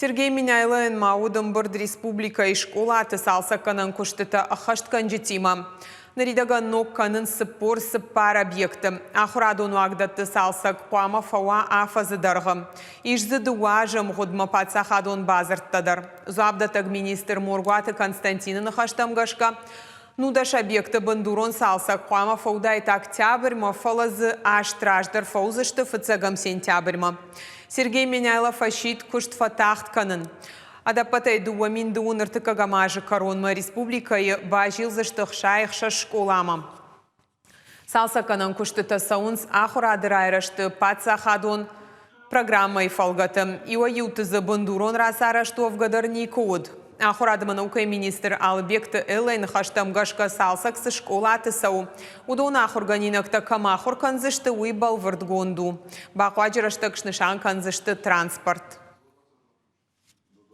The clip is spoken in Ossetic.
Сергей Меняйлойӕн ма уыд ӕмбырд республикӕйы скъолаты цалцӕггӕнӕн куыстытӕ ӕххӕстгӕнджытимӕ. Ныридӕгӕн ног кӕнынц 44 объекты. Ахуырадон уагдӕтты цалцӕг хъуамӕ фӕуа афӕдзы дӕргъы. Ис дзы дыууӕ азы ӕмгъуыдмӕ паддзахадон бадзырдтӕ дӕр. Дзуапдӕттӕг министр Моргуаты Константины ныхӕстӕм гӕсгӕ, 19 объекты бындурон цалцӕг хъуамӕ фӕуыдаид октябрьмӕ, фӕлӕ дзы аст раздӕр фӕуыдзысты фыццӕгӕм сентябрьмӕ. Сергей Меняйло фӕсидт куыст фӕтагъд кӕнын. Ӕдӕппӕтӕй 2020 ӕртыккӕгӕм азы кӕронмӕ республикӕйы базилдзысты 66 скъоламӕ. Цалцӕггӕнӕн куыстытӕ цӕуынц ахуырады райрӕзты паддзахадон программӕйы фӕлгӕты. Иуӕй-иуты дзы бындурон рацарӕзт уӕвгӕ дӕр никуы уыд. Ахуырады ӕмӕ наукӕйы министр Алыбегты Эллӕйы ныхӕстӕм гӕсгӕ цалцӕг цы скъолаты цӕуы, уыдоны ахуыргӕнинӕгтӕ кӕм ахуыр кӕндзысты, уый бӕлвырдгонд у. Бахъуаджы рӕстӕг снысан кӕндзысты транспорт.